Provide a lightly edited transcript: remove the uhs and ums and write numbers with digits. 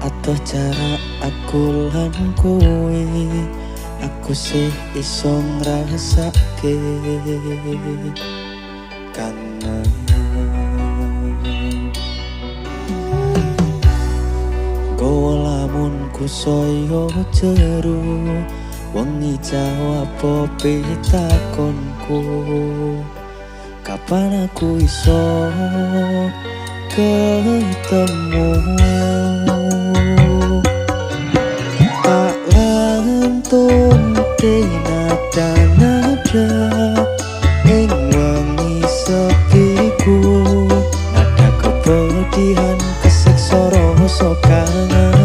Atoh jarak aku lan kowe, aku sih iso ngrasake kangen. Gowo lamunku saya jeru, wengi jawab pitakonku. Kapan aku iso ketemu? Tak lantunke nada-nada ing wengi sepiku, nada kepedihan kesiksa rasa kangen.